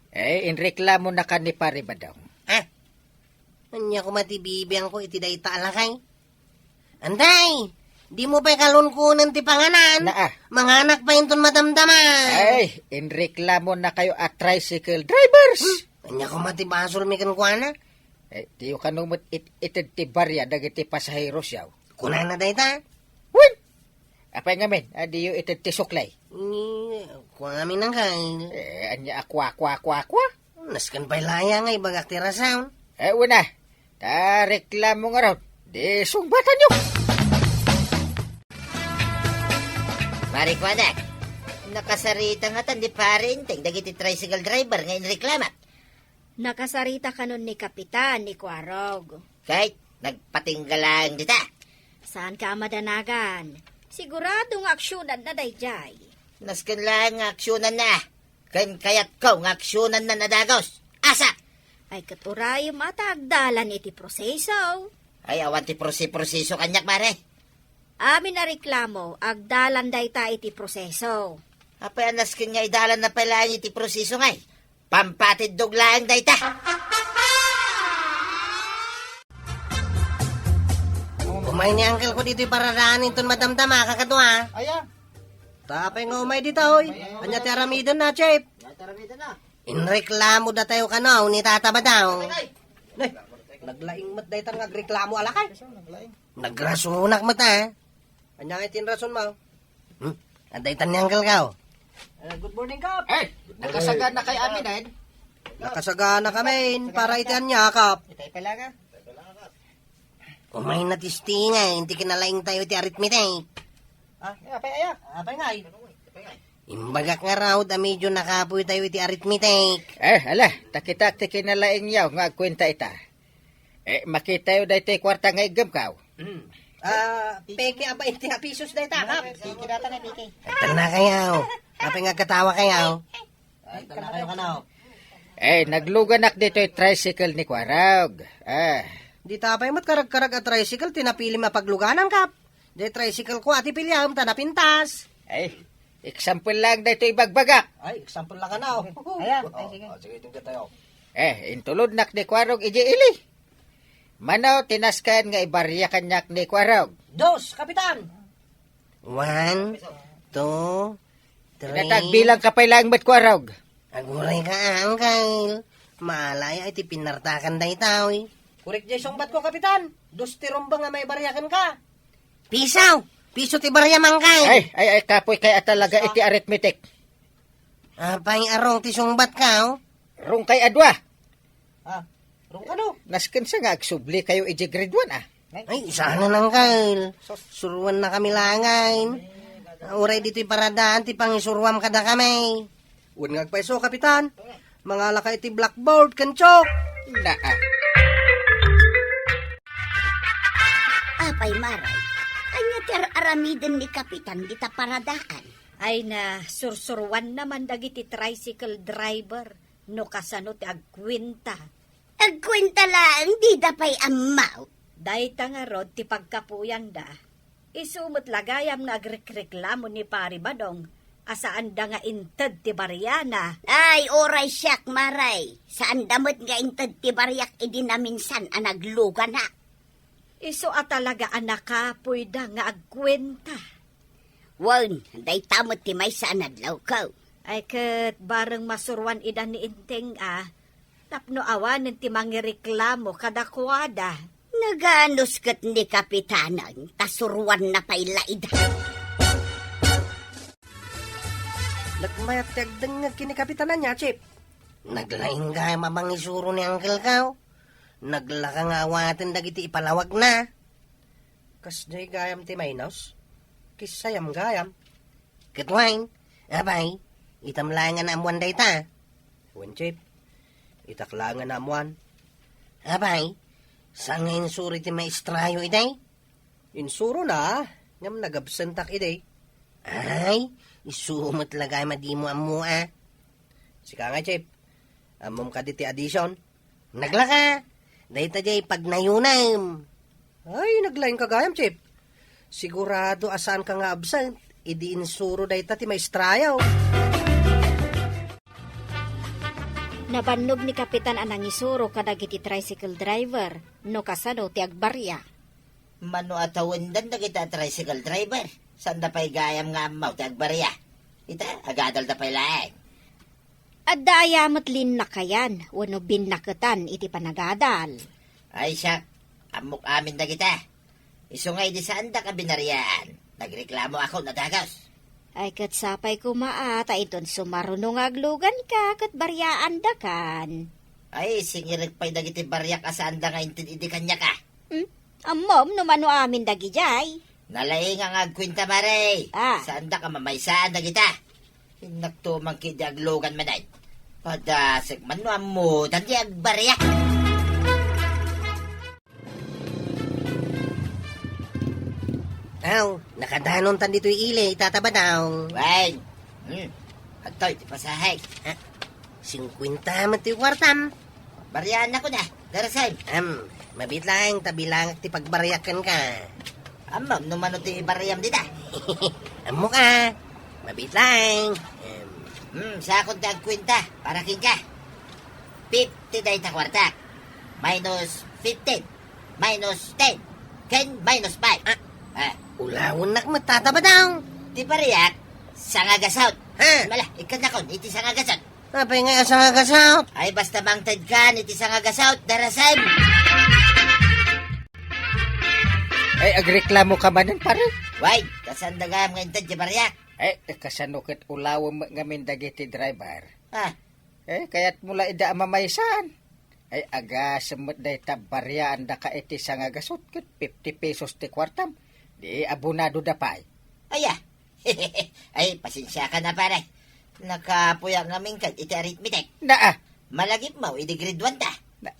Ay, inreklamo na ka ni Pare Badong. Ha? Ania koma ti bibiangko iti dayta a lakay? Antay, dimo pay kalunkunen ti panganan. Naa. Manganak pay inton madamdama. Ay, inreklamo na kayo a tricycle drivers. Hmm? Ania koma ti basolmi kenkuana? Eh, diyo kano met it-, ited ti barya dagiti pasaheros yaw. Kunana dayta? Wen! Apay ngamin, a diyo ited ti suklay? Ni, kua ngamin, Angkel. Eh, ania a kua, kua, kua, kua? Nasken pay laeng nga ibagak ti rason. Eh, una, ta reklamo ngarud. Di sungbatanyo. Pare Kuanak, nakasarita ngatan ni Pare Enteng dagiti tricycle driver nga inreklamak. Nakasarita kanon ni Kapitan ni Kuarog. Kay, nagpatingga laeng dita. Saanka a madanagan. Sigurado nga aksionanna daydiay. Nasken laeng nga aksionanna. Ken kayatko nga aksionanna a dagus. Asa? Ay, ket urayem a ta agdalan iti proseso. Ay, awan ti prosi-proseso kaniak, pare. Amin a reklamo, agdalan dayta iti proseso. Apay a nasken nga idalanna pay laeng iti proseso ngay? Pampatiddog laeng dayta. Umay ni uncle ko ditoy paradaan inton madamdama, kakadua. Aya. Ta apay nga umay dita, oy? Ania ti aramidenna, Chief? Ania ti aramidenna? Inreklamo datayo kano ni Tata Badong. Nay, naglaing met dayta nga agreklamo a lakay. Nagrasunak met, a. Ania nga ti inrasonmo? Hmm? Adda itan ni uncle ko. Ah, good morning, Kap. Eh, nakasagana kay amin, eh. Nakasagana kami, para iti ania, Kap? Itay pala nga. Umay na ti stingay, inti kinalaing tayo iti arithmetic. Ah, eh, apay aya? Apay ngay? Imbagak ngarud a medyo nakapoy tayo iti arithmetic. Eh, ala, ta kitak ti kinalaing yaw nga agkuenta ita. Eh, makitayo daytoy kuarta nga iggemko. Mm. Ah, peke a bainte a pesos dayta, Kap. Peke data na, peke. Agtanna kayo. Apay nga agkatawa kayo? Agtanna kayo kano. Eh, nagluganak ditoy tricycle ni Kuarog. Ah. Dita pay met karagkarag a tricycle ti napilim a pagluganan, Kap. Diay tricycle ko, ati piliam, ta napintas. Ay, example lang daytoy ibagbagak. Ay, example lang kano. Ayan, ay, sige. Oh, sige, itong tayo. Eh, intulodnak ni Kuarog iti ili. Mano ti nasken nga ibaria kaniak ni Kuarog? Dos, Kapitan. One, two, three. Natagbilang ka pay lang met, Kuarog. Aguray ka, Uncle. Maalaya iti pinartakan daytoy. Korek diay sungbat ko, Kapitan. Dos ti rumba nga maibaria kenka. Piso! Piso ti bariam, Uncle. Ay, ay, ay, kapoy kay a talaga iti arithmetic. Apay a rong ti sungbat ko? Rong kay a dua. Ah, rong kano? Nasken sa nga agsubli kayo iti grade one, ah. Ay, sana, Uncle. Suruanna kami laeng. Uray ditoy paradaan ti pangisuruam kadakami. Wen nga agpayso, Kapitan. Mangalaka iti blackboard ken chalk. Naa. Apay, Maray. Ti ar-aramiden ni Kapitan dita paradaan. Ay na, sursuruanna man dagiti tricycle driver no kasano ti agkuenta. Agkuenta laeng, dida pay ammo. Dayta ngarud ti pagkapuyanda. Isu met la gayam nga agrekreklamo ni Pari Badong a saanda nga inted ti bariana. Ay, uray siak, Mare. Saanda met nga inted ti bariak idi naminsan a nagluganak. Isu a talaga a nakapoyda nga agkuenta. Wen, dayta met ti maysa a nadlawko. Ay ket bareng masuruan ida ni Enteng a, tapno awanen ti mangireklamo kadakuada. Naganus ket ni Kapitanan, ta suruanna pay la ida. Nagmayat ti agdengngeg ken ni Kapitanan, Chip. Naglaing gayam a mangisuro ni Uncle Kao. Naglaka nga awaten dagiti ipalawagna. Kasdiay gayam ti mainos? Kissayam gayam. Ket wen, apay, itam laeng a naammoan dayta. Wen, Chip, itak laeng a naammoan. Apay, saan nga insuro ti maestrayo idi? Insurona, ngem nagabsentak idi. Ay, isu met la gayam a dimo ammo a. Sika nga, Chip, ammom kadi ti addition? Naglaka! Dayta diay pagnayunem. Ay, naglaingka gayam, Chip. Sigurado a saanka nga absent idi insuro dayta ti maestrayo. Nabannog ni Kapitan a nangisuro kadagiti tricycle driver no kasano ti agbaria. Mano a tawendan dagiti a tricycle driver? Saanda pay gayam nga ammo ti agbaria. Ita, agadalda pay laeng. Adda aya met linnakayan wenno binnaketan iti panagadal? Ay siak, ammok amin dagita. Isu nga idi saandak a binariaan, nagreklamo ako no dagus. Ay ket sapay koma a, ta inton sumaruno nga agluganka ket bariaandakan. Ay, singirek pay dagiti bariak a saanda nga inted idi kaniak a. Hmm? Ammom no mano amin dagidiay? Nalaing nga agkuenta, Mare. Ah. Saandak a mamaysaan dagita. Innak tumangki di aglugan manen. Padasek man no ammodan di agbaria. Aw, nakadanontan ditoy ili, Tata Badong. Wen. Hmm. Adtoy ti pasahe. Ah, singkuenta met ti kuartam. Bariaannakon a, Darasem. Em, mabiit laeng ta bilangak ti pagbariak kenka. Ammom no mano ti bariam dita? Ammok a. Mabiit laeng. Em. Hmm, siakon ti agkuenta para kenka. Fifty dayta kuartak. Minus fifteen. Minus ten. Ken minus five. Ah. Ah. Ulawennak met, Tata Badong. Ti bariak, sangagasut. Ha? Mala, ikkannakon iti sangagasut. Apay nga sangagasut? Ay, basta mangtedkan iti sangagasut, Darasem. Ay, agreklamoka manen, pare? Way, ta saanda gayam nga inted ti bariak. Ay, kasano ket ulawem met ngamin dagiti driver? Ah. Eh, kayatmo la ida a mamaysaan. Ay, agasem met dayta bariaandaka iti sangagasut ket fifty pesos ti kuartam. Di abonadoda pay. Aya. Ay, pasensiakan a, pare. Nakapuyak ngamin kad iti arithmetic. Naa. Malagipmo idi grade one ta. Na-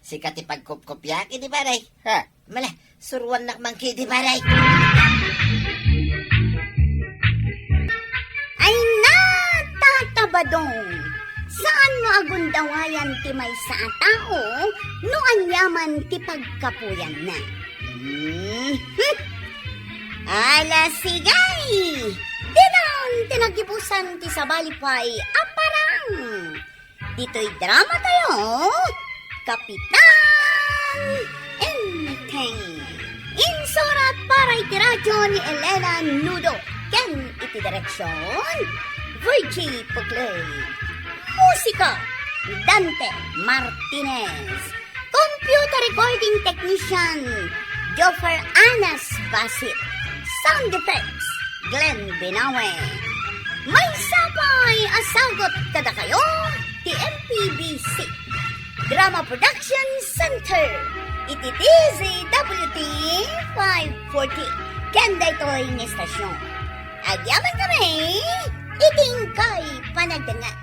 Sika ti pagkupkupyak idi, pare. Ha? Mala, suruannak man kidi, pare. Ay na, Tata Badong. Saan no agundawayan ti maysa a tao no aniaman ti pagkapuyanna. Mhm. Ala, sige! Dinan ti nagibusan ti sabali pay a parang. Ditoy drama tayo, Kapitan Enteng. Insurat para iti radyo ni Elena Nudo ken iti direksyon, Virgie Puclay. Musika, Dante Martinez. Computer recording technician, Joffer Anas Basit. Sound effects, Glenn Binawe. Maysa pay a sagut kadakayo ti M P B C Drama Production Center iti D Z W T five forty. Ken daytoy nga istasyon, agyamankami iti inkay panagdengngeg.